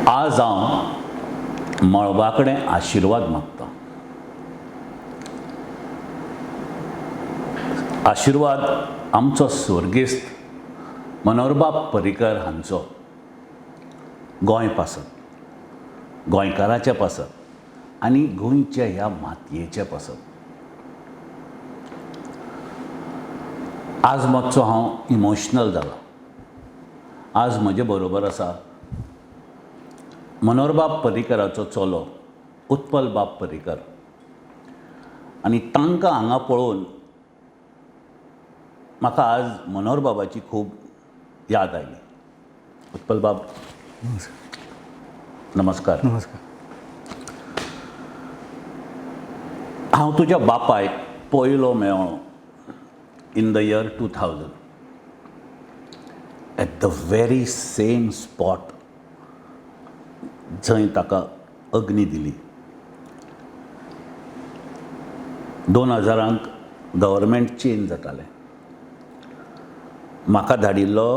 आज हांव मळबा कडेन आशिर्वाद मागतां. आशिर्वाद आमचो स्वर्गेस्त मनोहरबाब पर्रीकर हांचो गोंय पासत, गोंयकाराच्या पासत आनी गोंयच्या ह्या मातयेच्या पासत. आज मातसो हांव इमोशनल जाला. आज म्हजे बरोबर आसा मनोहरबाब पर्रीकराचो चलो उत्पल बाब पर्रीकर आनी तांकां हांगा पळोवन म्हाका आज मनोहरबाबाची खूब याद आयली. उत्पल बाब, नमस्कार. नमस्कार. हांव तुज्या बापायक पयलो मेळ्ळो in the year 2000 at the very same spot जंय ताका अग्नी दिली. 2000 गव्हर्मेंट चेंज जातालें. म्हाका धाडिल्लो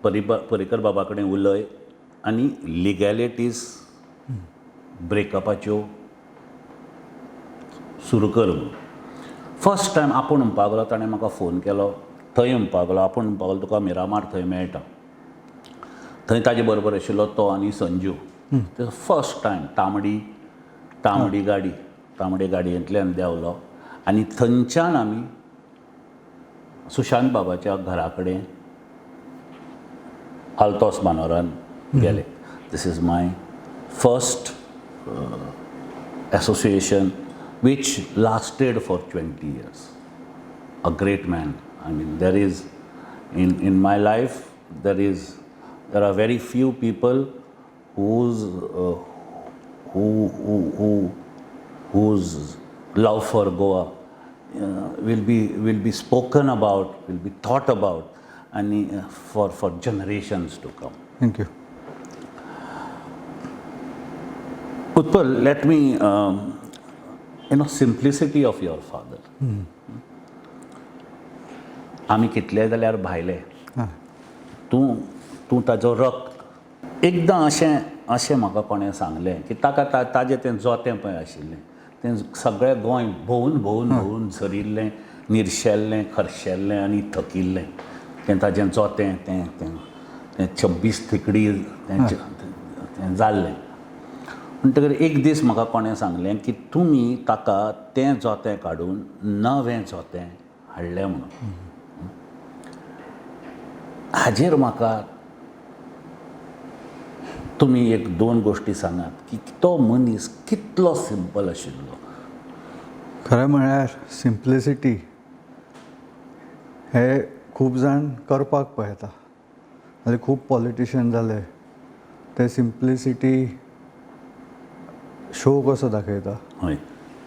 पर्रीकर बाबा कडेन उलय आनी लिगॅलिटीज ब्रेकअपाच्यो सुरू कर म्हणून. फर्स्ट टायम आपूण म्हणपाक लागलो, ताणें म्हाका फोन केलो, थंय म्हणपाक लागलो, आपूण म्हणपाक लागलो तुका मिरामार थंय मेळटा. थंय ताजे बरोबर आशिल्लो तो आनी संजू. फर्स्ट टायम तांबडी तांबडी गाडी, तांबडे गाडयेंतल्यान देंवलो आनी थंयच्यान आमी सुशांत बाबाच्या घरा कडेन आल्तोस मानोरान गेले. This is my first association which lasted for 20 years. A great man. I mean, there is, in my life, there are very few people whose, who, whose love for Goa will be spoken about, will be thought about, and for generations to come. Thank you. Utpal, let me, simplicity of your father. आमी कितले जाल्यार भायले, तूं तूं ताजो रक्त. एकदां अशें अशें म्हाका कोणें सांगलें की ताका ताजें तें जोतें पळय आशिल्लें तें सगळें गोंय भोंवून भोंवून भोंवून झरिल्लें, निर्शेल्लें, खर्शेल्लें आनी थकिल्लें. तें ताजें जोतें तें तें तें 26 थिकडी तें तें जाल्लें. म्हणटकीर एक दीस म्हाका कोणें सांगलें की तुमी ताका तें जोतें काडून नवें जोतें हाडलें म्हणून. हाजेर म्हाका तुमी एक दोन गोश्टी सांगात की तो मनीस कितलो सिंपल आशिल्लो. खरें म्हळ्यार सिंप्लिसिटी हे खूब जाण करपाक पळयता आनी खूब पॉलिटिशियन जाले ते सिंप्लिसिटी शो कसो दाखयता,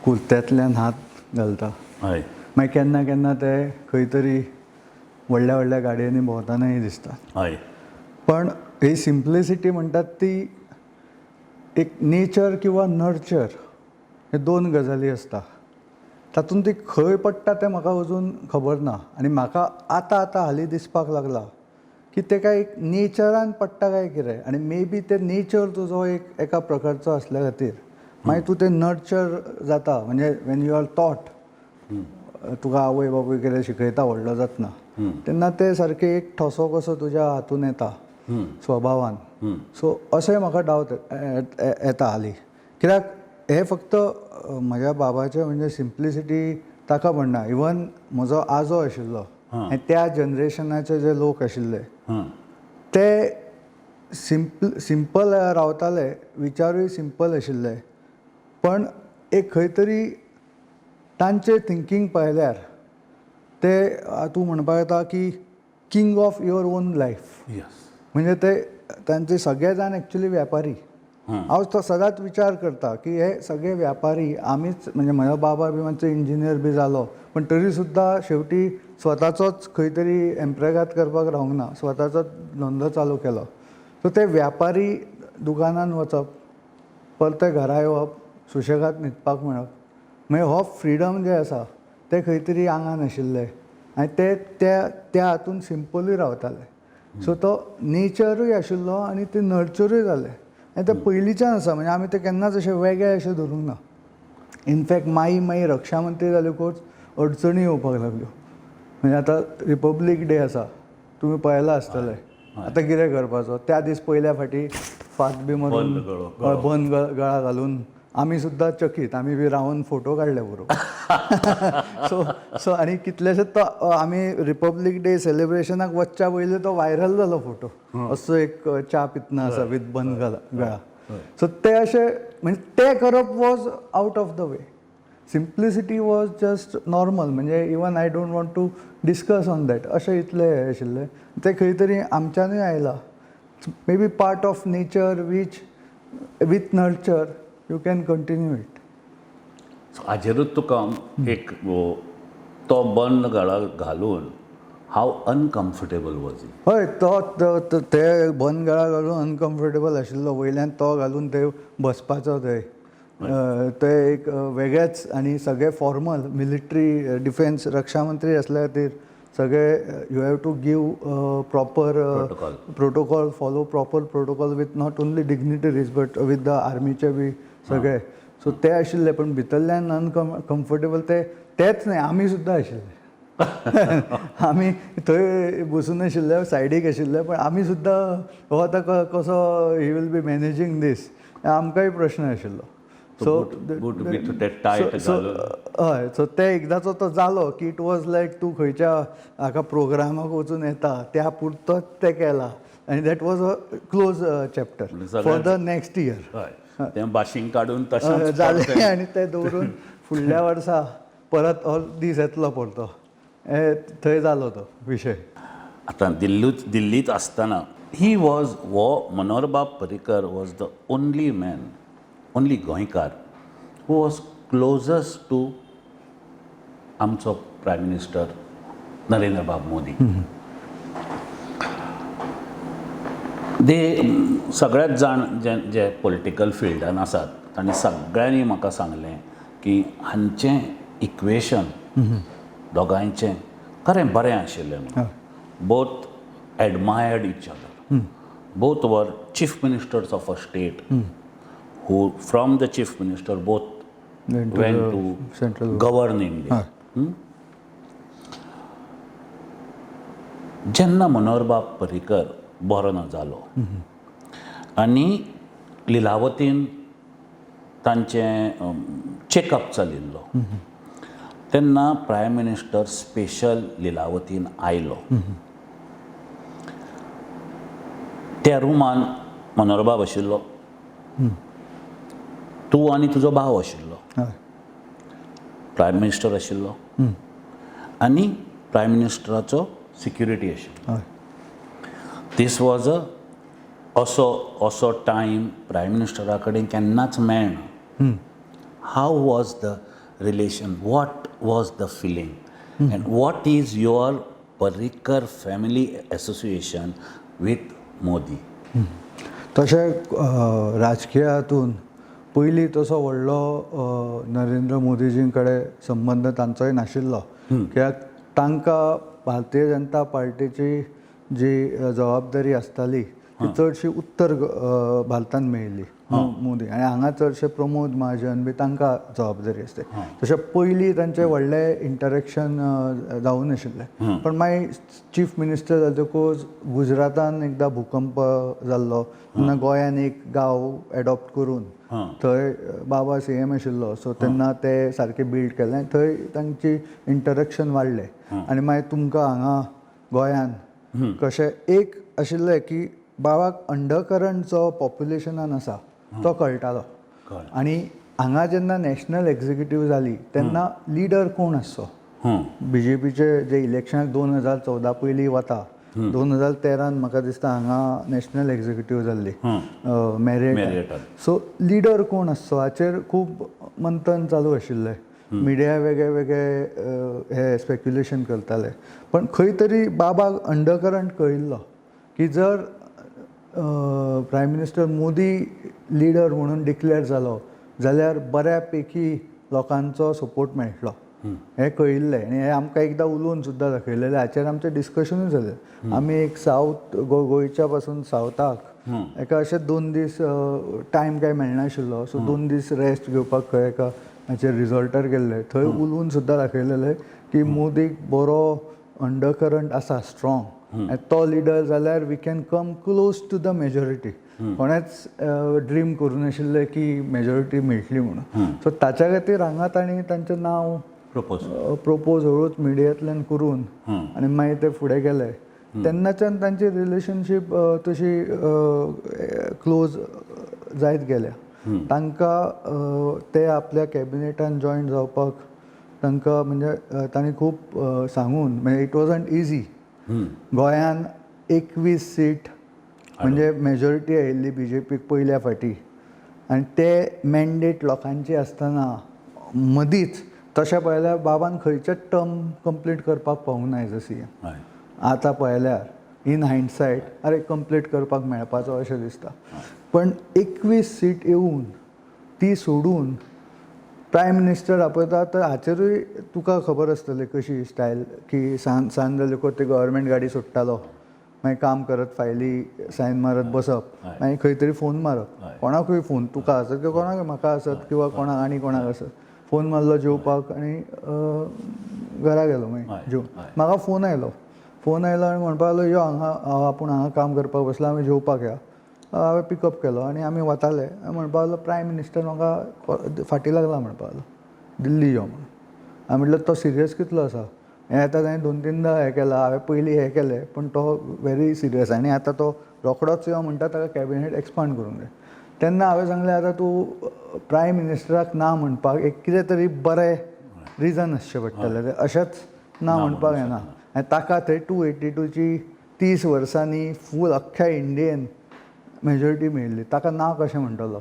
कुर्त्यांतल्यान हात घालता. मागीर केन्ना केन्ना ते खंय तरी व्हडल्या व्हडल्या गाडयांनी भोंवतनाय दिसता. पण ही सिंप्लिसिटी म्हणटात ती एक नेचर किंवा नर्चर हे दोन गजाली आसता. तातूंत ती खंय पडटा तें म्हाका अजून खबर ना आनी म्हाका आतां आतां हालीं दिसपाक लागलां की तें काय एक नेचरान पडटा काय कितें आनी मे बी तें नेचर तुजो एक एका प्रकारचो आसल्या खातीर मागीर तूं तें नर्चर जाता. म्हणजे when you are taught, तुका आवय बापूय कितें शिकयता व्हडलो जातना तेन्ना तें सारकें एक ठसो कसो तुज्या हातून येता स्वभावान. सो अशें म्हाका डावट येता हालीं, कित्याक हें फक्त म्हज्या बाबाचें म्हणजे सिंप्लिसिटी ताका म्हणना, इवन म्हजो आजो आशिल्लो आनी त्या जनरेशनाचे जे लोक आशिल्ले ते सिंपल रावताले, विचारूय सिंपल आशिल्ले, पण एक खंय तरी तांचें थिंकींग पळयल्यार ते तूं म्हणपाक येता की king of your own life. म्हणजे ते तांचे सगळे जाण एक्चुली व्यापारी. हांव तो सदांच विचार करता की हे सगळे व्यापारी आमीच, म्हणजे म्हजो बाबा बी मातसो इंजिनियर बी जालो पण तरी सुद्दां शेवटी स्वताचोच खंय तरी एम्प्रेगाद करपाक रावंक ना, स्वताचोच धंदो चालू केलो. सो ते व्यापारी दुकानान वचप, परते घरा येवप, सुशेगाद न्हिदपाक मेळप, मागीर हो फ्रिडम जे आसा ते खंय तरी आंगान आशिल्ले आनी ते त्या त्या हातून सिंपलूय रावताले. सो तो नेचरूय आशिल्लो आनी ते नर्चरूय जाले. आनी ते पयलींच्यान आसा. म्हणजे आमी ते केन्नाच अशें वेगळें अशें धरूंक ना. इनफॅक्ट माई मागीर रक्षामंत्री जाल्योकूच अडचणी येवपाक लागल्यो. म्हणजे आतां रिपब्लीक डे आसा, तुमी पळयलां आसतलें. आतां कितें करपाचो, त्या दीस पयल्या फाटी फात बी मारून बंद गळो. हय, बंद गळा घालून आमी सुद्दां चकीत, आमी बी रावन फोटो काडले बरोबर. सो सो आनी कितलेशेच तो आमी रिपब्लीक डे सेलिब्रेशनाक वचच्या पयलीं तो व्हायरल जालो फोटो, असो एक च्या पितना आसा विथ बंद गळा. सो ते अशे म्हणजे ते करप was out of the way. Simplicity was just normal. म्हणजे even I don't want to discuss on that, अशें इतलें हें आशिल्लें. तें खंय तरी आमच्यानूय आयलां, maybe part of nature which with nurture you can continue it. So हाजेरूच तुका एक तो बंद गळा घालून हाव अनकम्फर्टेबल वॉज? हय, तो ते बंद गळा घालून अनकम्फर्टेबल आशिल्लो. वयल्यान तो घालून ते बसपाचो थंय ते एक वेगळेच आनी सगळे फॉर्मल मिलिटरी डिफेन्स रक्षामंत्री असल्या खातीर सगळे you have to give proper protocol. Protocol, follow proper protocol with not only dignitaries but with the आर्मीचे बी सगळे. सो ते आशिल्ले, पण भितरल्यान अनकम्फर्टेबल ते तेच न्हय, आमी सुद्दां आशिल्ले. आमी थंय बसून आशिल्ले, सायडीक आशिल्ले, पण आमी सुद्दां हो आतां कसो he will be managing this, आमकांय प्रश्न आशिल्लो. सो बूट बी ते टायट घालून. हय, सो ते एकदांचो तो जालो की it was लायक तूं खंयच्या हाका प्रोग्रामाक वचून येता त्या पुरतोच तें केलां आनी that was a close chapter for the next year. हय, तें बाशींग काडून तशेंच जालें आनी तें दवरून फुडल्या वर्सा परत हो दीस येतलो परतो, हे थंय जालो तो विशय. आतां दिल्लीच आसतना he was हो मनोहरबाब Parrikar was the only man, only गोंयकार who was closest to आमचो प्रायम मिनिस्टर नरेंद्रबाब मोदी. दे सगळ्याच जाण जे जे पॉलिटिकल फिल्डान आसात तांणी सगळ्यांनी म्हाका सांगलें की हांचें इक्वेशन दोगांयचें खरें बरें आशिल्लें म्हणून. Both admired each other, both were chief ministers of a state who from the chief minister both Went to went the to central govern India. जेन्ना मनोहरबाब पर्रीकर बरो ना जालो आनी लिलावतीन तांचें चॅकअप चलिल्लो तेन्ना प्रायम मिनिस्टर स्पेशल लिलावतीन आयलो. त्या रुमान मनोहरबाब आशिल्लो, तूं आनी तुजो भाव आशिल्लो, प्रायम मिनिस्टर आशिल्लो आनी प्रायम मिनिस्टराचो सिक्युरिटी आशिल्लो. दीस वॉज अ असो टायम प्रायम मिनिस्टरा कडेन केन्नाच मेळना. How was the relation, what was the feeling and what is your Parrikar family association with Modi? तशें राजकीय हातून पयलीं तसो व्हडलो नरेंद्र मोदीजीं कडेन संबंद तांचोय नाशिल्लो, कित्याक तांकां भारतीय जनता पार्टीची जी जबाबदारी आसताली ती चडशी उत्तर भारतान मेळिल्ली मोदी, आनी हांगा चडशे प्रमोद महाजन बी तांकां जबाबदारी आसता. तशें पयलीं तांचें व्हडलें इंटरेक्शन जावूं नाशिल्लें. पण मागीर चीफ मिनिस्टर जातकूच गुजरातान एकदां भुकंप जाल्लो तेन्ना गोंयान एक गांव एडॉप्ट करून थंय बाबा सीएम आशिल्लो, सो तेन्ना ते सारकें बिल्ड केलें, थंय तांची इंटरेक्शन वाडलें. आनी मागीर तुमकां हांगा गोंयान कशें एक आशिल्लें की बाबाक अंडरकरंट जो पॉप्युलेशनान आसा तो कळटालो, आनी हांगा जेन्ना नॅशनल एक्झिक्युटीव जाली तेन्ना लिडर कोण आसचो, बीजेपीचे जे इलेक्शनाक 2014 पयलीं वता, 2013 म्हाका दिसता हांगा नॅशनल एक्झिक्युटीव जाल्ली मॅरियटान. सो लिडर कोण आसचो हाचेर खूब मंथन चालू आशिल्लें, मिडिया वेगळे वेगळे हे स्पेक्युलेशन करताले, पण खंय तरी बाबाक अंडरकरंट कळिल्लो की जर प्रायम मिनिस्टर मोदी लिडर म्हणून डिक्लेअर जालो जाल्यार बऱ्यापैकी लोकांचो सपोर्ट मेळटलो हें कळिल्लें. आनी हें आमकां एकदां उलोवन सुद्दां दाखयलेलें, हाचेर आमचें डिस्कशनूय जालें. आमी एक सावथ गोंयच्या पासून सावथाक एका अशे 2 दीस टायम काय मेळनाशिल्लो, सो 2 दीस रेस्ट घेवपाक खंय एका हाचेर रिजॉर्टार गेल्ले. थंय उलोवन सुद्दां दाखयलेलें की मोदीक बरो अंडर करंट आसा स्ट्रॉंग आनी तो लिडर जाल्यार we can come close to the majority. कोणेच ड्रीम करूं नाशिल्लें की मेजॉरिटी मेळटली म्हणून. सो ताच्या खातीर हांगा तांणी तांचें नांव प्रपोज प्रपोज हळूच मिडियांतल्यान करून आनी मागीर ते फुडें गेले. तेन्नाच्यान तांची रिलेशनशीप तशी क्लोज जायत गेल्या. तांकां ते आपल्या कॅबिनेटान जॉयन जावपाक तांकां म्हणजे तांणी खूब सांगून, म्हणजे it wasn't easy. गोंयान 21 सीट म्हणजे मेजॉरिटी आयिल्ली बीजेपीक पयल्या फावटी आनी ते मॅन्डेट लोकांची आसतना मदींच तशें पळयल्यार बाबान खंयचेच टर्म कंप्लीट करपाक पावूंक ना एज अ सीएम. आतां पळयल्यार इन हायंडसायट, अरे, कंप्लीट करपाक मेळपाचो अशें दिसता. पण 21 सीट येवन ती सोडून प्रायम मिनिस्टर आपयता, तर हाचेरूय तुका खबर आसतलें कशी स्टायल की सांज सांज जाली ते गव्हर्मेंट गाडी सोडटालो, मागीर काम करत फायली सायन मारत बसप, मागीर खंय तरी फोन मारप, कोणाकूय फोन, तुका आसत किंवा कोणाक, म्हाका आसत किंवा कोणाक आनी कोणाक आसत, फोन मारलो जेवपाक आनी घरा गेलो. मागीर जेवन म्हाका फोन आयलो. फोन आयलो आनी म्हणपाक लागलो, यो हांगा, हांव आपूण हांगा काम करपाक बसला, आमी जेवपाक या. हांवें पिकअप केलो आनी आमी वताले. म्हणपाक लागलो, प्रायम मिनिस्टर म्हाका फाटीं लागला, म्हणपाक लागलो, दिल्ली यो म्हणून. हांवें म्हटलें, तो सिरियस कितलो आसा हें आतां ताणें दोन तिनदां हें केलां. हांवें पयलीं हें केलें, पूण तो व्हेरी सिरियस आनी आतां तो रोखडोच यो म्हणटा, ताका कॅबिनेट एक्सपांड करूंक जाय. तेन्ना हांवें सांगलें, आतां तूं प्रायम मिनिस्टराक ना म्हणपाक एक कितें तरी बरें रिजन आसचें पडटलें. तें अशेंच ना म्हणपाक येना. आनी ताका थंय 282ची 30 वर्सांनी फूल अख्ख्या इंडियेन मेजॉरिटी मेळिल्ली, ताका ना कशें म्हणटलो?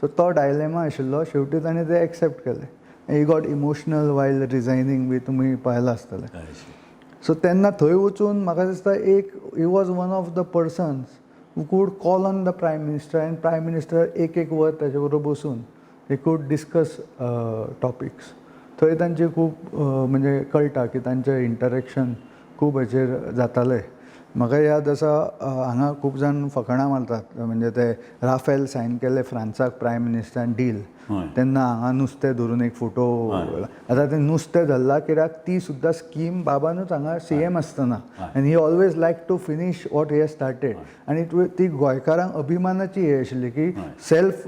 सो तो डायलेमा आशिल्लो. शेवटी ताणें तें एक्सेप्ट केलें. He got emotional while resigning बी तुमी पळयलां आसतलें. सो तेन्ना थंय वचून म्हाका दिसता एक he was one of the persons who could call on the Prime Minister and Prime Minister एक एक वर ताजे बरोबर बसून he could discuss topics. थंय तांचे खूब म्हणजे कळटा की तांचें इंटरेक्शन खूब हाचेर जातालें. म्हाका याद आसा, हांगा खूब जाण फकाणां मारतात, म्हणजे ते राफेल सायन केले फ्रांसाक प्रायम मिनिस्टरान डील, तेन्ना हांगा नुस्तें धरून एक फोटो. आतां तें नुस्तें धरलां कित्याक, ती सुद्दां स्कीम बाबानूच हांगा सीएम आसतना, आनी he always like to finish what he has started. आनी ती गोंयकारांक अभिमानाची हे आशिल्ली की सेल्फ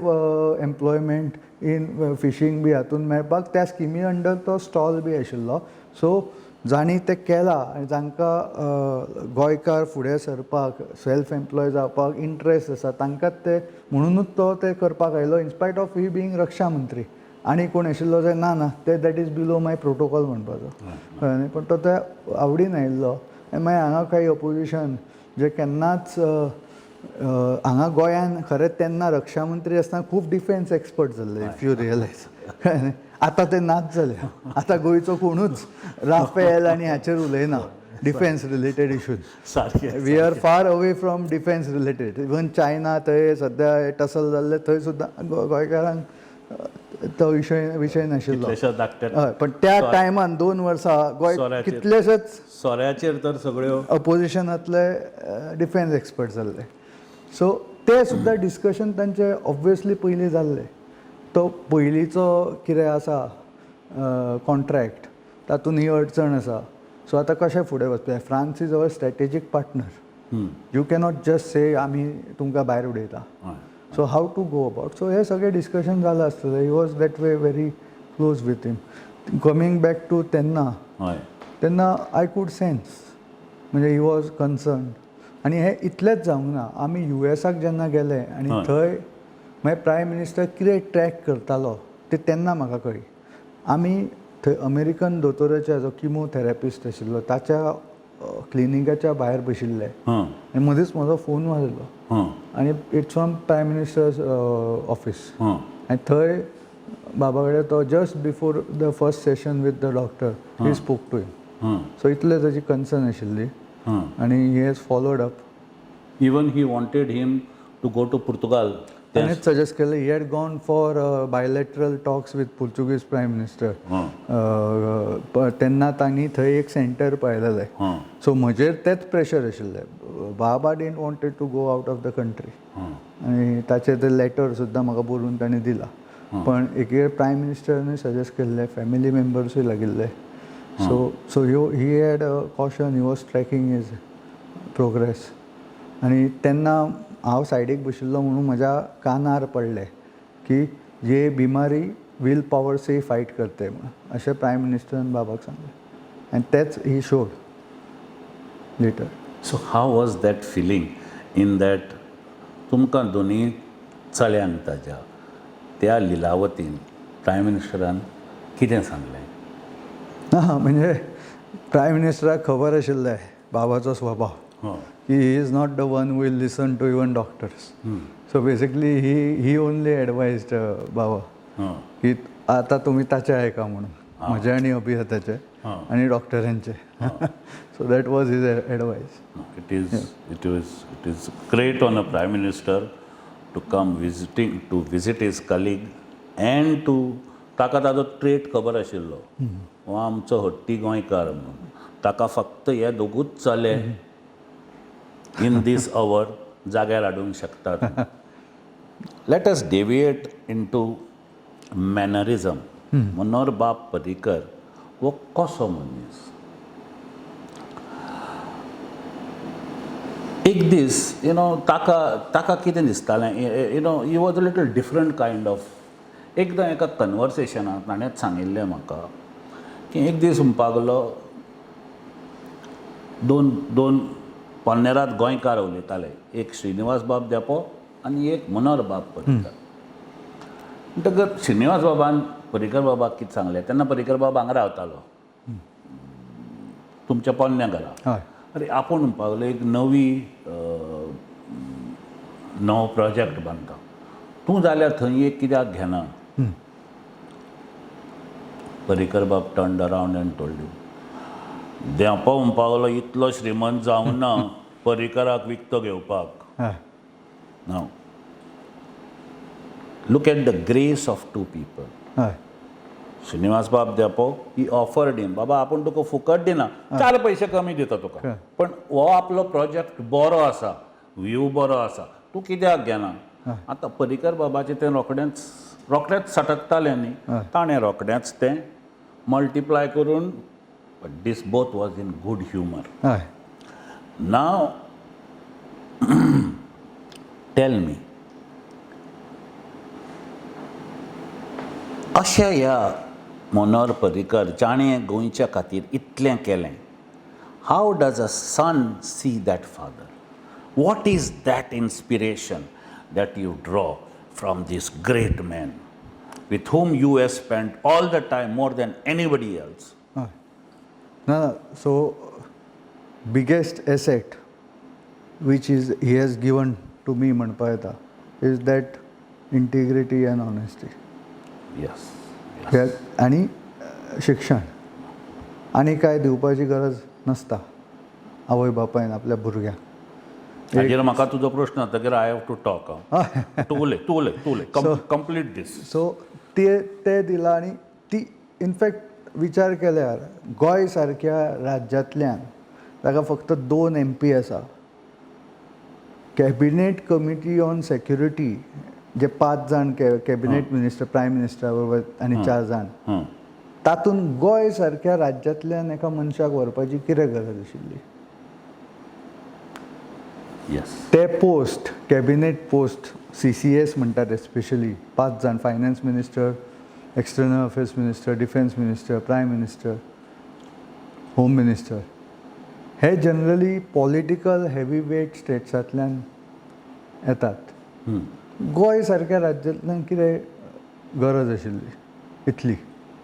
एम्प्लॉयमेंट इन फिशींग बी हातून मेळपाक त्या स्किमी अंडर तो स्टॉल बी आशिल्लो. सो जांणी तें केलां आनी जांकां गोंयकार फुडें सरपाक, सेल्फ एम्प्लॉय जावपाक इंट्रस्ट आसा, तांकांच ते म्हणुनूच तो ते करपाक आयलो, in spite of he being रक्षा मंत्री. आनी कोण आशिल्लो जाल्यार ना ना, ते that is below my protocol म्हणपाचो, कळ्ळें न्ही? पण तो त्या आवडीन आयिल्लो. आनी मागीर हांगा काही अपोजिशन जे केन्नाच हांगा गोंयान खरें तेन्ना रक्षा मंत्री आसतना खूब डिफेन्स एक्सपर्ट जाल्ले, if you realise. आतां ते नाच जाले. आतां गोंयचो कोणूच राफेल आनी हाचेर उलयना, defence related issues. We are far away from defence related. Even China थंय सद्या टसल जाल्ले, थंय सुद्दां गोंयकारांक तो विशय नाशिल्लो. कितलेशेच धाकटे हय, पण त्या टायमान 2 वर्सां गोंय सोऱ्याचेर. कितलेशेच सोऱ्याचेर तर सगळ्यो अपोजिशनांतले डिफेन्स एक्सपर्ट जाल्ले. सो ते सुद्दां डिस्कशन तांचे ऑब्वियसली पयलीं जाल्ले. तो पयलींचो कितें आसा कॉन्ट्रॅक्ट, तातूंत ही अडचण आसा. सो आतां कशें फुडें वचपाचें? France is our strategic partner. You cannot just से आमी तुमकां भायर उडयता. So how to go about, so हे सगळें डिस्कशन जालां आसतलें. He was that way very close with him. Coming back to तेन्ना, तेन्ना I could sense म्हणजे he was concern. आनी हें इतलेंच जावंक ना. आमी युएसाक जेन्ना गेले आनी थंय मागीर प्रायम मिनिस्टर कितें ट्रॅक करतालो तें तेन्ना म्हाका कळ्ळी. आमी थंय अमेरिकन दोतोराच्या जो किमोथेरपिस्ट आशिल्लो ताच्या क्लिनिकाच्या भायर बशिल्ले आनी मदींच म्हजो फोन वाजलो आनी it's from Prime Minister's office. आनी थंय बाबा कडेन तो just before the first session with the doctor he spoke to him. So इतलें ताची कन्सर्न आशिल्ली आनी he has followed up. Even he wanted him to go to Portugal. ताणेंच सजेस्ट केलें. He had gone for bilateral talks with Portuguese Prime Minister. तेन्ना तांणी थंय एक सेंटर पळयलेलें. सो म्हजेर तेंच प्रेशर आशिल्लें. बाबा didn't wanted to go out of the country आनी ताचे ते लेटर सुद्दां म्हाका बरोवन ताणें दिला. पण एक प्रायम मिनिस्टरानूय सजेस्ट केल्ले, फॅमिली मेंबर्सूय लागिल्ले. So ह्यो he had a caution, he was tracking his progress. आनी तेन्ना हांव सायडीक बशिल्लो म्हणून म्हज्या कानार पडलें की ये बिमारी will power से फायट करते म्हणून, अशें प्रायम मिनिस्टरान बाबाक सांगलें. आनी तेच ही showed later. So how was that feeling in that तुमकां दोनी चल्यांक ताज्या त्या लिलावतीन प्रायम मिनिस्टरान कितें सांगलें? ना, म्हणजे प्रायम मिनिस्टराक खबर आशिल्लें बाबाचो स्वभाव की he is not the one will listen to even doctors. So basically he only advised बाबा की आता तुम्ही ताचे ऐका म्हणून, म्हजे आनी अभिहताचे आनी डॉक्टरांचे. So that was his advice. It is great on a prime minister to come visiting to visit his colleague and to ताका ताजो ट्रेट खबर आशिल्लो, हो आमचो हट्टी गोंयकार म्हणून. ताका फक्त हे दोगूच चले इन दीस our जाग्यार हाडूंक शकतात. Let us deviate into mannerism. Manohar बाब पर्रीकर हो कसो मनीस? एक दीस you know ताका कितें दिसतालें, he was a little different kind of. एकदां एका कन्वर्सेशनात ताणेंच सांगिल्लें म्हाका की एक दीस म्हणपाक लागलो, दोन दोन पोन्नेरात गोंयकार उलयताले, एक श्रीनिवास बाब धेंपो आनी एक मनोहर बाब पर्रीकर. म्हणटकच श्रीनिवास बाबान पर्रीकर बाबाक कितें सांगलें, तेन्ना पर्रीकर बाब हांगा रावतालो तुमच्या पोन्न्या घरा. अरे, आपूण म्हणपाक लागलो एक नवी नवो प्रोजेक्ट बांदता, तूं जाल्यार थंय एक कित्याक घेना? पर्रीकर बाब turned around and told you, Dempo म्हणपाक लागलो इतलो श्रीमंत जावंक ना पर्रीकराक विकतो घेवपाक. Now look at the grace of two people. Srinivas बाब धेंपो, he offered him, बाबा आपूण तुका फुकट दिना, चार पयशे कमी दिता तुका, पण हो आपलो प्रोजेक्ट बरो आसा, व्यू बरो आसा, तूं कित्याक घेना? आतां पर्रीकर बाबाचें तें रोखडेंच रोखडेंच सटकतालें न्ही, ताणें रोखडेंच तें मल्टिप्लाय करून. But this both was in good humour. Now tell me, अशा ह्या मनोहर पर्रीकर जाणें गोंयच्या खातीर इतलें केलें, how does a son see that father? What is that inspiration that you draw from this great man with whom you have spent all the time more than anybody else? हय, ना, so biggest asset which is he has given to me म्हणपा येता is that integrity and honesty. आनी शिक्षण. आनी काय दिवपाची गरज नासता आवय बापायन आपल्या भुरग्यांक. हाजेर म्हाका तुजो प्रश्न जातकीर I have to talk. तूं उलय, तूं उलय, तूं उलय, complete this. सो ते ते दिला आनी ती इनफॅक्ट विचार केल्यार गोंय सारक्या राज्यांतल्यान ताका फक्त दोन एमपी आसा. कॅबिनेट कमिटी ऑन सेक्युरिटी जे पांच जाण कॅबिनेट मिनिस्टर, प्रायम मिनिस्टरा बरोबर आनी चार जाण, तातूंत गोंय सारक्या राज्यांतल्यान एका मनशाक व्हरपाची कितें गरज आशिल्ली? ते post, cabinet post, CCS म्हणटात, एस्पेशली पांच जाण, finance minister, external affairs minister, defence minister, prime minister, home minister, हे जनरली पॉलिटिकल हेवी वेट स्टेट्सांतल्यान येतात. गोंय सारक्या राज्यांतल्यान कितें गरज आशिल्ली इतली?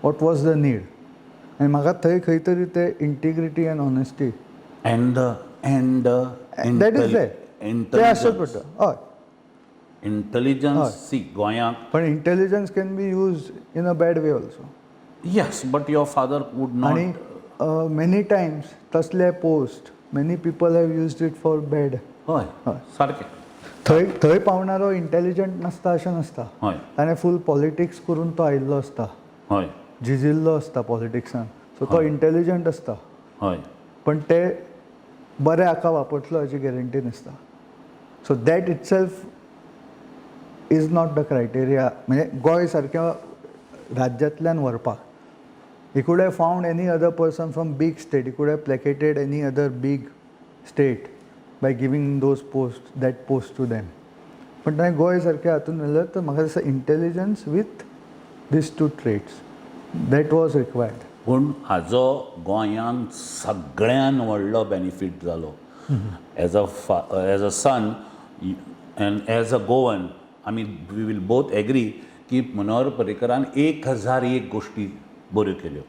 What was the need? आनी म्हाका थंय खंय तरी ते integrity and honesty and the that is ते आसचेच पडटा, हय. इंटेलिजन्स, सी, गोंयांक पण intelligence can be used in a bad way also. Yes, but your father would not. आणि मेनी टायम्स तसले post many people have used it for bad. हय, सारकें. थंय थंय पावणारो इंटेलिजंट नासता अशें नासता. ताणें फूल पॉलिटिक्स करून तो आयिल्लो आसता, झिजिल्लो आसता पॉलिटिक्सान, सो तो इंटेलिजंट आसता. पण ते बरें हाका वापरतलो हाची गॅरंटी नासता. So that itself is not the criteria. म्हणजे गोंय सारक्या राज्यांतल्यान व्हरपाक he could have found any other person from big state, he could have placated any other big state by giving those post that post to them. पण ताणें गोंय सारक्या हातून व्हेलें तर म्हाका दिसता intelligence with these two traits that was required. पूण हाजो गोंयांत सगळ्यान व्हडलो बेनिफीट जालो as a son and as a Goan. आमी we will both agree की मनोहर पर्रीकरान 1001 गोश्टी बऱ्यो केल्यो,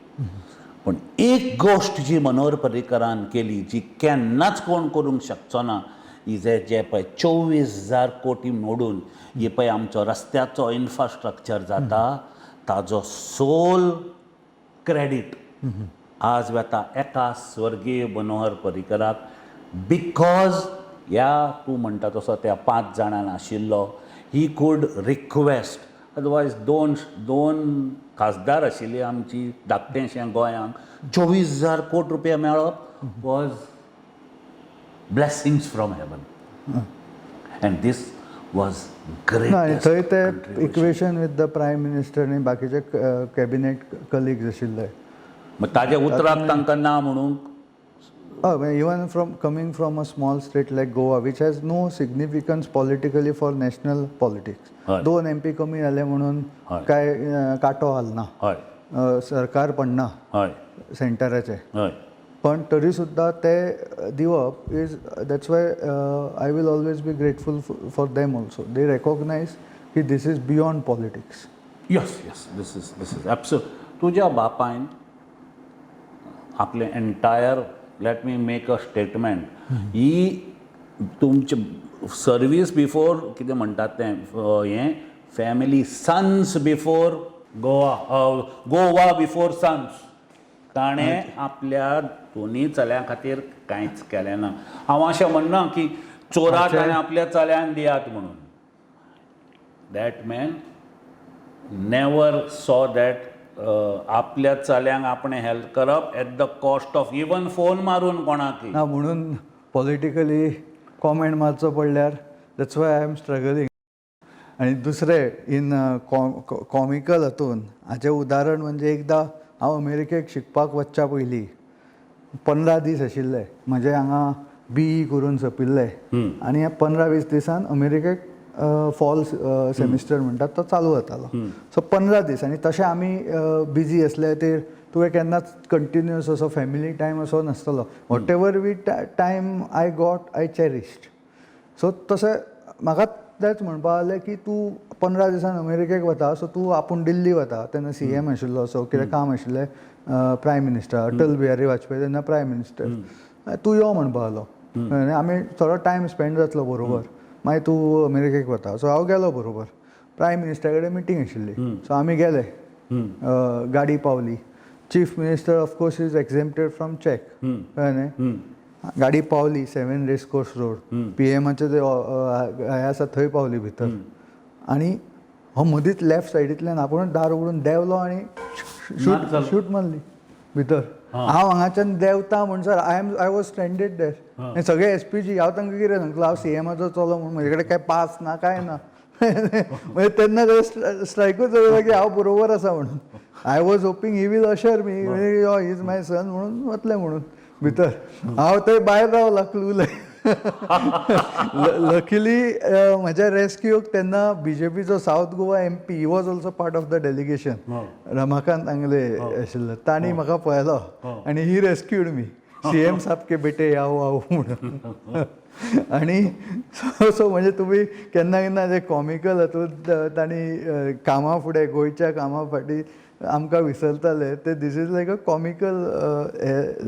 पूण एक गोश्ट जी मनोहर पर्रीकरान केली जी केन्नाच कोण करूंक शकचो ना, ही जे जे पळय 24,000 कोटी मोडून हे पळय आमचो रस्त्याचो इन्फ्रास्ट्रक्चर जाता, ताजो सोल क्रेडीट आज वता एका स्वर्गीय मनोहर पर्रीकराक. Because ह्या तूं म्हणटा तसो त्या पांच जाणांक आशिल्लो, he could request. Otherwise दोन खासदार आशिल्ली आमची धाकटेशें गोंयांक 24,000 कोटी रुपया मेळप was blessings from heaven and this was great. ना, आनी थंय ते equation with the prime minister आनी बाकीचे कॅबिनेट कलिग्स आशिल्ले. मग ताज्या उतराक तांकां ना म्हणूंक हय, even from coming from a small state like Goa, which has no significance politically for national politics, दोन एम पी कमी जाले म्हणून काय कांटो हालना, सरकार पडना सेंटराचें, पण तरी सुद्दां ते दिवप is, that's why I will always be grateful for them also. They recognize की this is beyond politics. Yes, this is absolute. तुज्या बापायन आपलें entire, let me make a statement, ही तुमचे सर्वीस बिफोर कितें म्हणटात तें हें family, sons before Goa, Goa before sons. ताणें आपल्या दोनी चल्यां खातीर कांयच केलें ना. हांव अशें म्हणना की चोराक ताणें आपल्या चल्यांक दियात म्हणून. That man never saw that आपल्या चल्यांक आपणें हेल्प करप at the cost of even phone मारून कोणाकय. ना, म्हणून पॉलिटिकली कॉमेंट मारचो पडल्यार that's why I am struggling. आनी दुसरें इन कॉमिकल हातून हाचें उदाहरण म्हणजे एकदां हांव अमेरिकेक शिकपाक वचच्या पयलीं 15 दीस आशिल्ले म्हजे हांगा बीई करून सोंपिल्ले आनी ह्या 15-20 दिसान अमेरिकेक फॉल सेमिस्टर म्हणटात तो चालू जातालो. सो 15 दीस आनी तशें आमी बिजी आसले ते तुवें केन्नाच कंटिन्युअस असो फॅमिली टायम असो नासतलो. Whatever we time I got, I cherished. So तशें म्हाका तेंच म्हणपा जालें की तूं 15 दिसान अमेरिकेक वता, सो तूं आपूण दिल्ली वता. तेन्ना सीएम आशिल्लो, सो कितें काम आशिल्लें प्रायम मिनिस्टर अटल बिहारी वाजपेयी तेन्ना प्रायम मिनिस्टर, तूं यो म्हणपा जालो आनी आमी थोडो टायम स्पेंड जातलो बरोबर, मागीर तूं अमेरिकेक वता. सो हांव गेलो बरोबर, प्रायम मिनिस्टरा कडेन मिटींग आशिल्ली. सो आमी गेले, गाडी पावली. Chief minister of course is exempted from check, कळ्ळें न्ही. गाडी पावली 7 रेस कोर्स रोड, पीएमाचे ते हें आसा थंय पावली भितर आनी हो मदींच लेफ्ट सायडींतल्यान आपूण दार उगडून देंवलो आनी शूट शूट मारली भितर. हांव हांगाच्यान देंवता म्हणसर I was stranded there. आनी सगळे एसपीजी, हांव तांकां कितें सांगतलो, हांव सीएमाचो चलो म्हूण, म्हजे कडेन काय पास ना काय ना. म्हणजे तेन्ना स्ट्रायकूच जालो की हांव बरोबर आसा म्हणून. I was hoping he will usher me, is my son म्हणून वतले म्हणून भितर. हांव थंय भायर रावला क्लूले. लकीली म्हज्या रेस्क्यूक तेन्ना बीजेपीचो South Goa MP, he was also part of the delegation, Ramakant Angle आशिल्लो, तांणी म्हाका पळयलो आनी he rescued me, CM साहब के बेटे आओ आओ म्हणून. आनी सो म्हणजे तुमी केन्ना केन्ना जे कॉमिकल हातूंत तांणी कामा फुडें गोंयच्या कामा फाटीं आमकां विसरताले ते, this is like a comical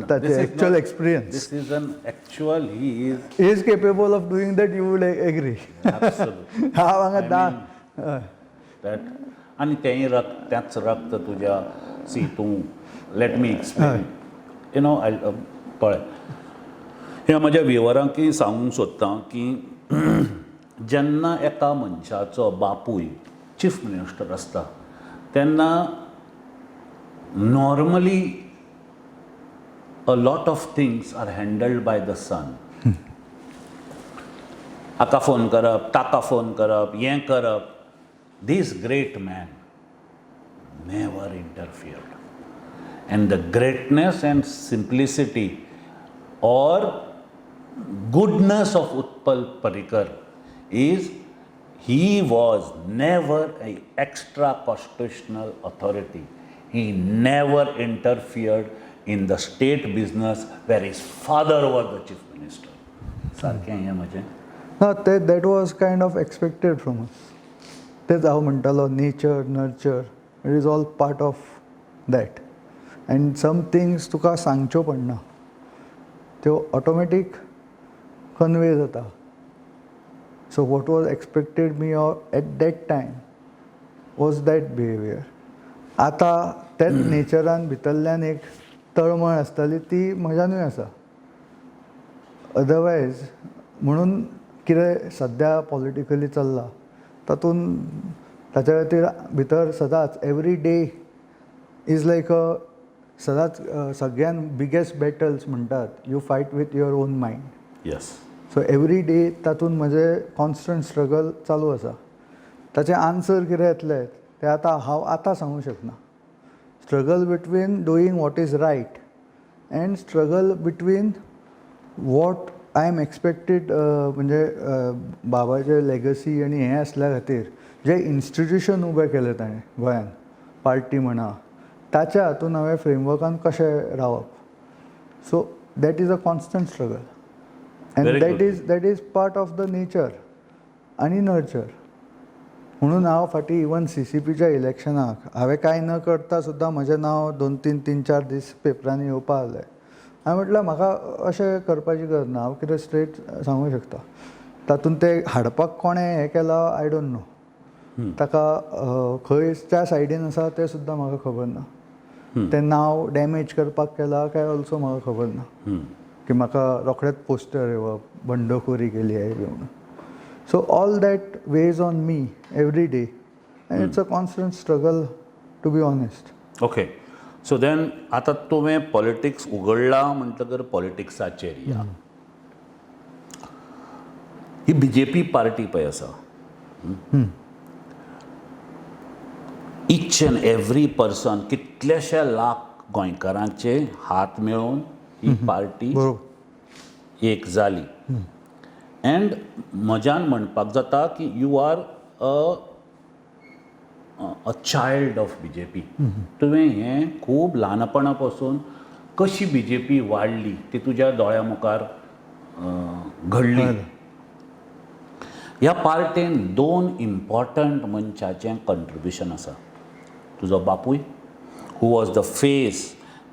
ताचे actual experience. This is an actual, he is is capable of doing that, you would agree. हांव हांगा दा that आनी तेंय रक्त, तेंच रक्त तुज्या. सी, तूं, let me explain, I पळय, हें म्हज्या विवरांकय सांगूंक सोदतां की जेन्ना एका मनशाचो बापूय चीफ मिनिस्टर आसता तेन्ना normally a lot of things are handled by the son. हाका फोन करप, ताका फोन करप, हें करप. This great man never interfered. And the greatness and simplicity or goodness of Utpal Parrikar is he was never a extra constitutional authority. He never interfered in the state business where his father was the chief minister. सारकें हें म्हजें. ना, ते that was kind of expected from us. तेच हांव म्हणटालो, nature, nurture, it is all part of that, and some things तुका सांगच्यो पडना, त्यो ऑटोमॅटीक कन्वे जाता. So what was expected me at that time was that behaviour. आतां तेच नेचरान भितरल्यान एक तळमळ आसताली, ती म्हज्यानूय आसा. अदरवायज म्हणून कितें सद्या पॉलिटिकली चल्लां तातूंत ताच्या खातीर भितर सदांच every day is like a सदांच सगळ्यान बिगेस्ट बॅटल्स म्हणटात, you fight with your own mind. So every day तातूंत म्हजें कॉन्स्टंट स्ट्रगल चालू आसा. ताचें आन्सर कितें येतलें तें आतां हांव आतां सांगूंक शकना. Struggle between doing what is right and struggle between what I am expected, म्हणजे बाबाचे लेगसी आनी हें आसल्या खातीर जें इन्स्टिट्युशन उबें केलें ताणें गोंयान, पार्टी म्हणा, ताच्या हातून हांवें फ्रेमवर्कान कशें रावप. So that is a constant struggle and Very that good. Is part of the nature आनी नर्चर. म्हणून हांव फाटीं इवन सीसीपीच्या इलेक्शनाक हांवें कांय न करता सुद्दां म्हजें नांव दोन तीन तीन चार दीस पेपरांनी येवपा लागलें. हांवें म्हटलें, म्हाका अशें करपाची गरज ना, हांव कितें स्ट्रेट सांगूंक शकता. तातूंत तें हाडपाक कोणें हें केलां, I don't know. ताका खंयच्या सायडीन आसा तें सुद्दां म्हाका खबर ना. तें नांव डॅमेज करपाक केलां काय ऑल्सो म्हाका खबर ना, की म्हाका रोखडेंच पोस्टर येवप, बंडखोरी केली आहे बी म्हणून. So all that weighs on me every day and it's a constant struggle, to be honest. Okay, so then आतां तुवें पॉलिटिक्स उगडला म्हणटकर पॉलिटिक्साचेर या. ही बीजेपी पार्टी पळय आसा, इच अँड एवरी पर्सन, कितलेशे लाख गोंयकारांचे हात मेळोवन ही पार्टी एक जाली. एंड म्हज्यान म्हणपाक जाता की you are a child of BJP. तुवें हें खूब ल्हानपणा पासून कशी बीजेपी वाडली ती तुज्या दोळ्या मुखार घडली. ह्या पार्टेन दोन इम्पॉर्टंट मनशाचें कंट्रिब्युशन आसा. तुजो बापूय, who was the face,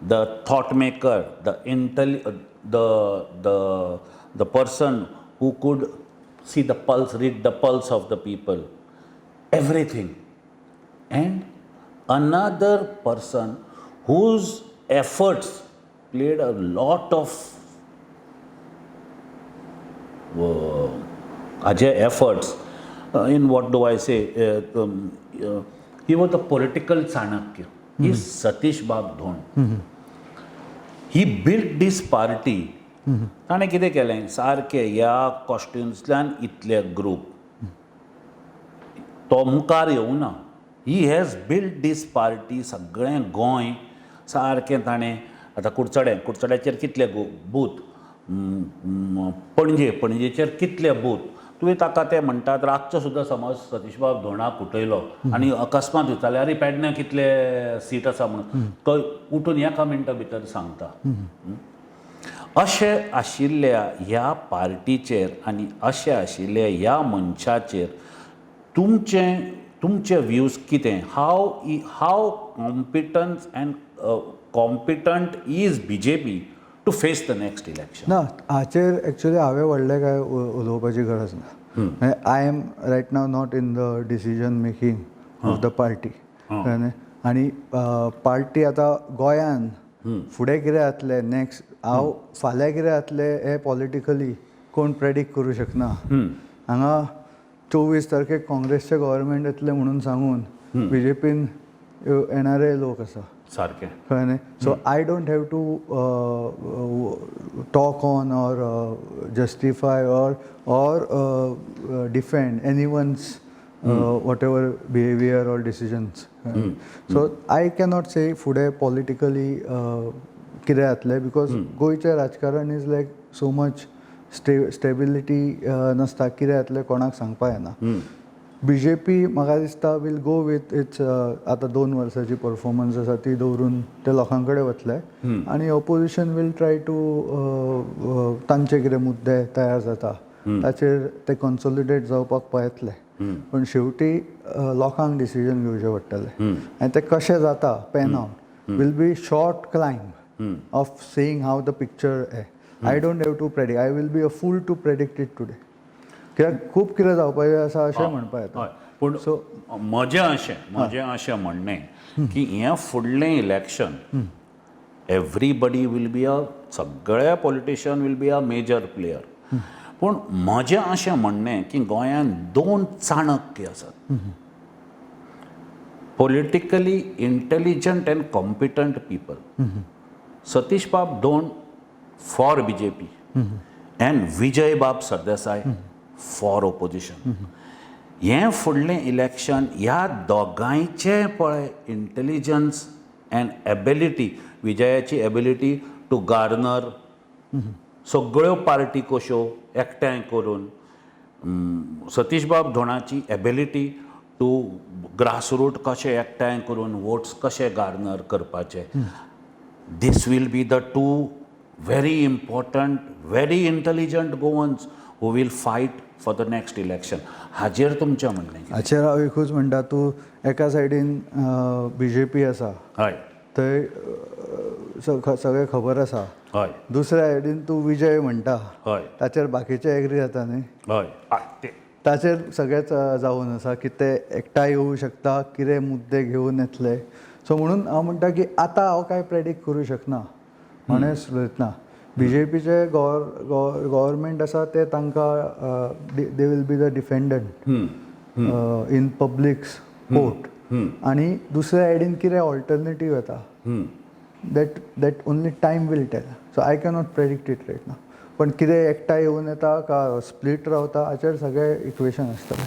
the thought maker, the intel the person who could see the pulse, read the pulse of the people, everything, and another person whose efforts played a lot of हाजे efforts in, what do I say, he was the political Chanakya, is Satish Bab Dhond. He built this party. ताणें कितें केलें, सारकें ह्या कॉन्स्टिट्युन्सींतल्यान इतले group, तो मुखार येवना. He has built this party. सगळें गोंय सारकें ताणें आतां कुडचडें, कुडचड्याचेर कितले बूथ, पणजे, पणजेचेर कितले बूथ. तुवें ताका ते म्हणटात, रातचो सुद्दां समज सतीशबाब धोंडाक उठयलो आनी अकस्मात विचारलें, "आरे, पेडण्या कितले सीट आसा?" म्हणून, तो उठून एका मिनटा भितर सांगता. अशें आशिल्ल्या ह्या पार्टीचेर आनी अशें आशिल्ल्या ह्या मनशाचेर तुमचे व्यूज कितें? How competence and competent is BJP to face the next election? ना, हाचेर एक्चुली हांवें व्हडलें कांय उलोवपाची गरज ना. I am right now not in the decision making of the party. आनी पार्टी आतां गोंयान फुडें कितें जातलें नेक्स्ट, हांव फाल्यां कितें जातलें हें पॉलिटिकली कोण प्रेडिक्ट करूं शकना. हांगा 24 तारखेक काँग्रेसचें गव्हर्मेंट येतलें म्हणून सांगून बीजेपीन येणारे लोक आसा. सारकें. कळ्ळें न्ही? So I don't have to talk on or justify or defend anyone's whatever behaviour or decisions. So I cannot say फुडें पॉलिटिकली कितें जातलें, because गोंयचें राजकारण is like so much stability नासता. कितें जातलें कोणाक सांगपा येना. बीजेपी म्हाका दिसता will go with its आतां 2 वर्साची परफॉर्मन्स आसा ती दवरून ते लोकां कडेन वतले आनी ऑपोजिशन will try to तांचे कितें मुद्दे तयार जाता ताचेर ते कन्सॉलिडेट जावपाक पळयतले. पण शेवटी लोकांक डिसिजन घेवचें पडटलें आनी ते कशें जाता, pan out will be short climb of saying how the picture. I don't have to predict. I will be a fool to predict it today, कित्याक खूब कितें जावपाचें आसा अशें म्हणपा येता. हय, पूण सो म्हजें अशें म्हणणें की हें फुडलें election, everybody will be a, सगळे politician will be a major player. पूण म्हजें अशें म्हणणें की गोंयांत दोन चाणक्य आसात, politically intelligent and competent people, Satish बाब धोंड फॉर बीजेपी अँड विजय बाब सरदेसाय फॉर ओपोजिशन. हें फुडलें इलेक्शन ह्या दोगांयचें पळय इंटेलिजन्स अँड एबिलिटी, विजयाची एबिलिटी टू गार्नर सगळ्यो पार्टी कश्यो एकठांय करून, सतीश बाब धोंडाची एबिलिटी टू ग्रासरूट कशें एकठांय करून वोट्स कशे गार्नर करपाचे, this will be the two very important, very intelligent Goans who will fight for the next election. हाजेर तुमचें म्हणणें कितें? हाचेर हांव एकूच म्हणटा, तूं एका सायडीन बीजेपी आसा, थंय सगळें खबर आसा. दुसऱ्या सायडीन तूं विजय म्हणटा, ताचेर बाकीचे एग्री जाता न्ही? हय ते ताचेर सगळेच जावन आसा की ते एकठांय येवं शकता, कितें मुद्दे घेवन येतले. सो म्हणून हांव म्हणटा की आतां हांव कांय प्रेडिक्ट करूं शकना. ऑनेस्ट उलयतना बीजेपीचे गव्हर्मेंट आसा ते तांकां they will be the defendant in public's court आनी दुसऱ्या सायडीन कितें ऑल्टरनेटीव येता, that only time will tell. So I cannot predict it rate ना. पण कितें एकठांय येवन येता का स्प्लीट रावता हाचेर सगळें इक्वेशन आसतलें.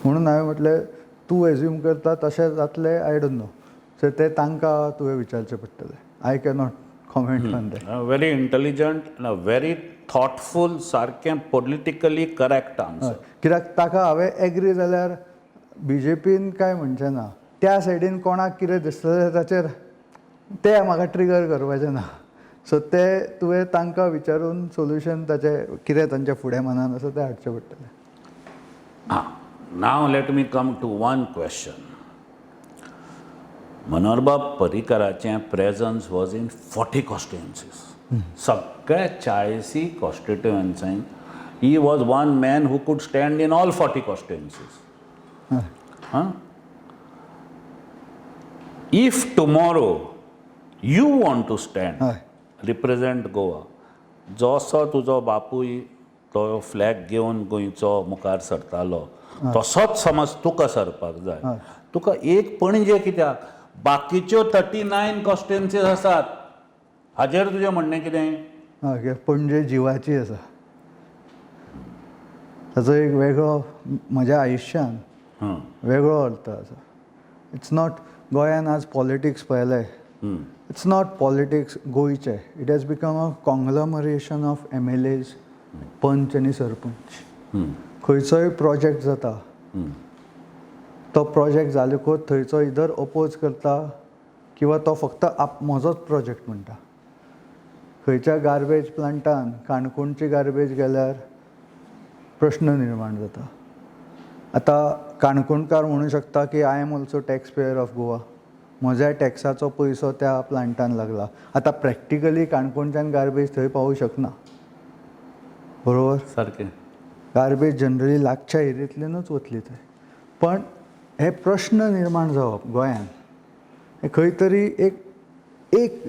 म्हणून हांवें म्हटलें, तूं एज्यूम करता तशें जातलें, I don't know. So तें तांकां तुवें विचारचें पडटलें. I cannot comment on that. Very intelligent, very thoughtful, सारकें पॉलिटिकली करेक्ट आन्सर. कित्याक ताका हांवें एग्री जाल्यार बीजेपीन कांय म्हणचें ना. त्या सायडीन कोणाक कितें दिसतलें ताचेर ते म्हाका ट्रिगर करपाचें ना. सो ते तुवें तांकां विचारून सोल्युशन ताचें कितें तांच्या फुडें मनान आसा तें हाडचें पडटलें. Ah, now let me come to one question. मनोहरबाब पर्रीकराचें presence was in 40 constituencies. सगळ्या 40 कॉन्स्टिट्युएन्सीन he was one man who could stand in all 40 constituencies. हां, if tomorrow you want to stand, represent Goa, जसो तुजो बापूय तो फ्लॅग घेवन गोंयचो मुखार सरतालो तसोच समज तुका सरपाक जाय, तुका एक पणजे कित्याक, बाकीच्यो 39 कॉन्स्टिट्युएन्सीज आसात, हाजेर तुजें म्हणणें कितें? हय, कित्याक पणजे जिवाची आसा. ताचो एक वेगळो म्हज्या आयुश्यान वेगळो अर्थ आसा. It's not गोंयान आज पॉलिटिक्स पळयलें, it's not politics गोंयचें. It has become a conglomeration of MLAs, पंच आनी सरपंच. खंयचोय प्रोजेक्ट जाता, तो प्रोजेक्ट जालेकूच थंयचो इधर अपोज करता किंवा तो फक्त आप म्हजोच प्रोजेक्ट म्हणटा. खंयच्या गार्बेज प्लांटान काणकोणची गार्बेज गेल्यार प्रश्न निर्माण जाता. आतां काणकोणकार म्हणू शकता की I am also tax payer of Goa, म्हज्या टॅक्साचो पयसो त्या प्लांटान लागला. आतां प्रॅक्टिकली काणकोणच्यान गार्बेज थंय पावूं शकना, बरोबर? सारकें. गार्बेज जनरली लागच्या एरियेंतल्यानूच वतली थंय. पण हे प्रश्न निर्माण जावप गोंयान हे खंय तरी एक एक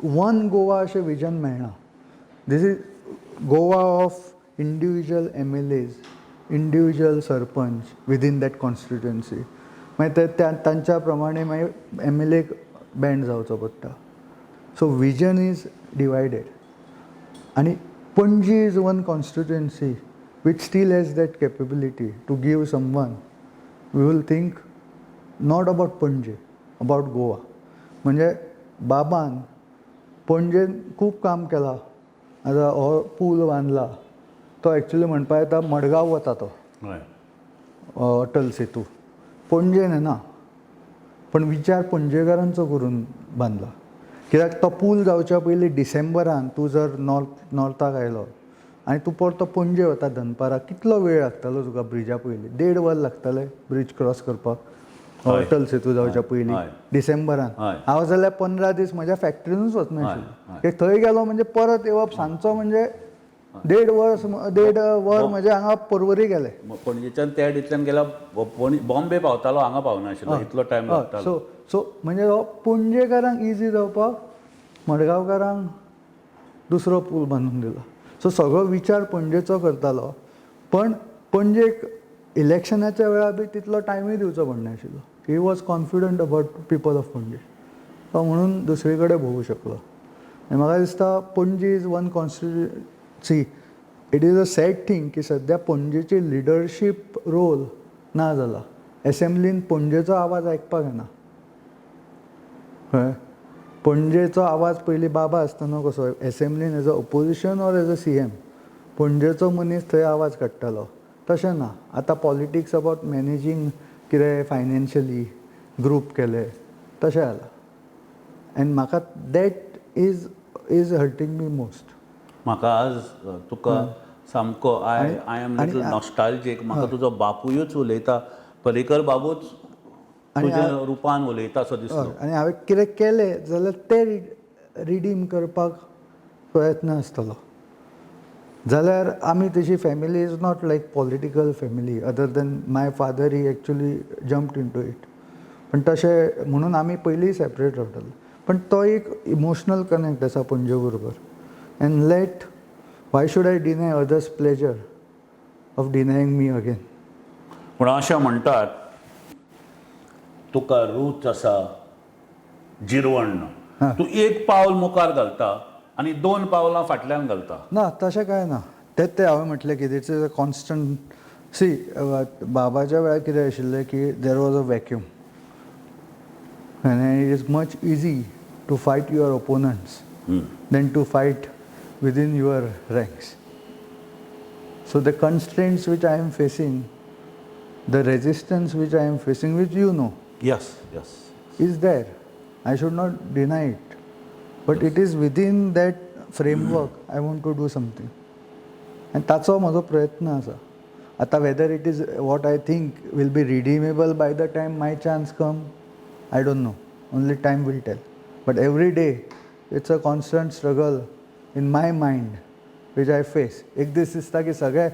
वन गोवा अशें विजन मेळना. This is Goa of individual MLAs, individual sarpanch within that constituency. मागीर ते त्या तांच्या प्रमाणे मागीर एमएलए बँड जावचो पडटा. सो विजन is divided आनी Panaji is one constituency which still has that capability to give someone. We will think not about Panaji, about Goa. म्हणजे बाबान पणजेन खूब काम केलां. आतां हो पूल बांदला तो एक्चुली म्हणपा येता मडगांव वता तो. अटल सेतू पणजेन येना, पण विचार पणजेकारांचो करून बांदला. कित्याक तो पूल जावच्या पयलीं डिसेंबरान तूं जर नॉर्थाक आयलो आनी तूं परतो पणजे वता दनपारां, कितलो वेळ लागतालो तुका ब्रिजा पयलीं? देड वर लागतालें ब्रीज क्रॉस करपाक, अटल सेतू जावच्या पयलीं डिसेंबरान. हांव जाल्यार 15 दीस म्हज्या फॅक्टरीनूच वचनाशिल्लो. कित्याक थंय गेलो म्हणजे परत येवप सांजचो म्हणजे देड वर्स, देड वर म्हणजे हांगा पर्वरी गेले. पणजेच्यान त्या डितल्यान गेला, बॉम्बे पावतालो, हांगा पावनाशिल्लो, इतलो टायम लागतालो. सो सो म्हणजे हो पणजेकारांक इजी जावपाक मडगांवकारांक दुसरो पूल बांदून दिलो. सो सगळो विचार पणजेचो करतालो, पण पणजेक इलेक्शनाच्या वेळार बी तितलो टायमूय दिवचो पडनाशिल्लो. He was confident about people of Panaji, तो म्हणून दुसरे कडेन भोवूं शकलो. आनी म्हाका दिसता Panaji is one constituency. It is a sad thing की सद्या पणजेची लिडरशीप रोल ना जाला. एसेंब्लीन पणजेचो आवाज आयकपाक येना. कळ्ळें? पणजेचो आवाज पयलीं बाबा आसतना कसो एसेंब्लीन as a opposition or as a CM पणजेचो मनीस थंय आवाज काडटालो, तशें ना. आतां पॉलिटिक्स अबावट मॅनेजींग कितें फायनान्शियली ग्रूप केले तशें जालां. एंड म्हाका that is hurting me most. म्हाका आज तुका सामको I am little nostalgic. म्हाका तुजो बापुयूच उलयता, पर्रीकर बाबूच तुज्या रुपान उलयता असो दिसलो. आनी हांवें कितें केलें जाल्यार तें रिडीम करपाक प्रयत्न आसतलो. जाल्यार आमी तशी family is not like political family, other than my father, he actually jumped into it. पण तशें म्हणून आमी पयलीं सेपरेट रावताले, पण तो एक इमोशनल कनेक्ट आसा पणजे बरोबर. And let why should I deny others pleasure of denying me again? पूण अशें म्हणटात, तुका रूच आसा जिरवण, तूं एक पावल मुखार घालता आनी दोन पावलां फाटल्यान घालता. ना, तशें कांय ना. तें तें हांवें म्हटलें की it's is a constant. See, बाबाच्या वेळार कितें आशिल्लें की there was a vacuum आनी it is much easy to fight your opponents than to fight within your ranks. So the constraints which I am facing, the resistance which I am facing, which you know, yes is there. I should not deny it. But it is within that framework I want to do something. आनी ताचो म्हजो प्रयत्न आसा. आतां whether it is what I think will be redeemable by the time my chance come, I don't know. Only time will tell. But every day it's a constant struggle in my mind which I face. एक दीस दिसता की सगळें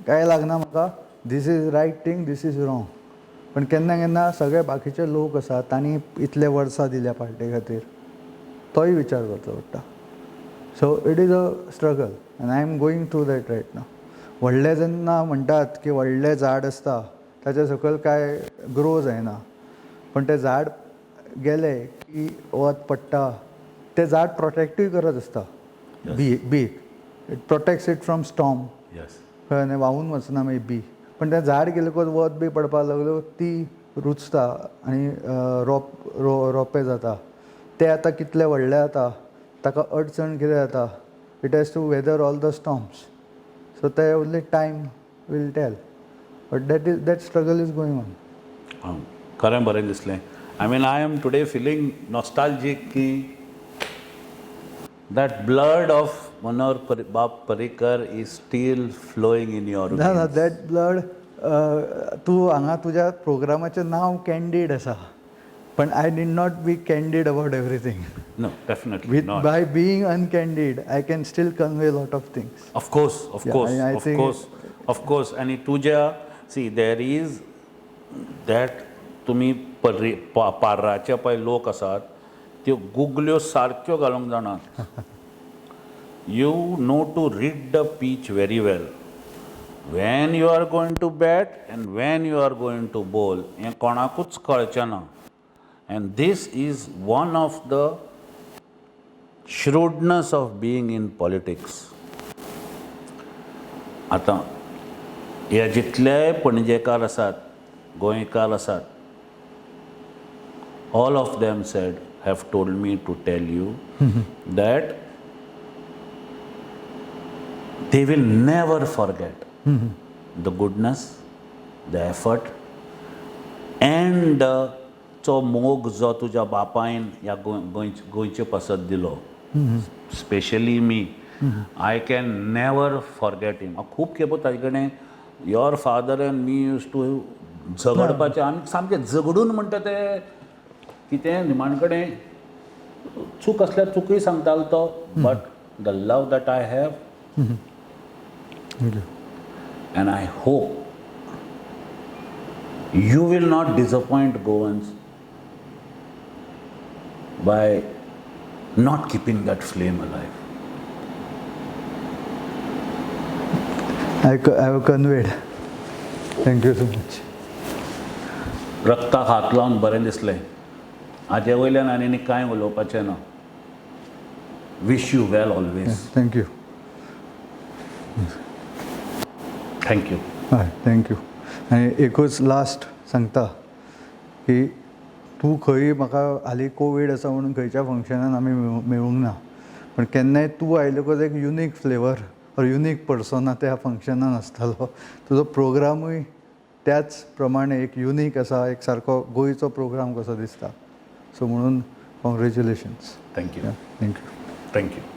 कांय लागना म्हाका, this is right thing, this is wrong. पण केन्ना केन्ना सगळे बाकीचे लोक आसा, तांणी इतले वर्सां दिल्या पार्टे खातीर, तोय विचार करचो पडटा. So it is a struggle and I am going through that right now. व्हडलें जेन्ना म्हणटात की व्हडलें झाड आसता ताच्या सकयल कांय ग्रो जायना, पण तें झाड गेलें की वत पडटा, तें झाड प्रोटेक्टूय करत आसता बी बीक. It protects it from storm. कळ्ळें न्ही? व्हांवून वचना मागीर बी. पण तें झाड गेलेकच वत बी पडपाक लागलो, ती रुजता आनी रोप रो रोंपे जाता. ते आतां कितले व्हडले जाता, ताका अडचण कितें जाता, it has to weather all the storms. So ते only time will tell, but that is that struggle is going on. आं, खरें बरें दिसलें. I mean, I am today feeling nostalgic की that blood of Manohar Bab Parrikar is still flowing in your ना ना, that blood. तूं हांगा तुज्या प्रोग्रामाचें नांव कॅन्डीड आसा, पण I did not be candid about everything. No, definitely with not. By being uncandid I can still convey lot of things. Of course, of Yeah, course, I of think- course, of course. आणि तुज्या, see, there is that, तुमी पर्री पार्राचे पळय लोक आसात, त्यो गुगल्यो सारक्यो घालूंक जाणात. You know to read the pitch very well, when you are going to bat and when you are going to bowl, हें कोणाकूच कळचें ना. And this is one of the shrewdness of being in politics. आतां हे जितलेय पणजेकार आसात, गोंयकार आसात, all of them said, have told me to tell you that they will never forget the goodness, the effort and the चो मोग जो तुज्या बापायन ह्या गोंय गोंयचे पासत दिलो. Specially me, I can never forget him. हांव खूब खेपो ताजे कडेन, your father and me used to झगडपाचें. आमी सामकें झगडून म्हणटा तें कितें, निमाण कडेन चूक आसल्यार चुकूय सांगतालो तो, but the love that I have Thank you. And I hope you will not disappoint Goans by not keeping that flame alive. I have conveyed. Thank you so much. रक्ताक हात लावन बरें दिसलें. हाजे वयल्यान आनी कांय उलोवपाचें ना. Wish you well always. Thank you. Thank you. हय, thank you. आनी एकूच लास्ट सांगता की तूं खंय म्हाका हालीं कोवीड आसा म्हणून खंयच्या फंक्शनान आमी मेळूंक ना, पण केन्नाय तूं आयलेकूच एक unique flavour or unique persona त्या फंक्शनान आसतालो. तुजो प्रोग्रामूय त्याच प्रमाणे एक युनीक आसा, एक सारको गोंयचो प्रोग्राम कसो दिसता. सो म्हणून congratulations. Thank you. Thank you. Thank you.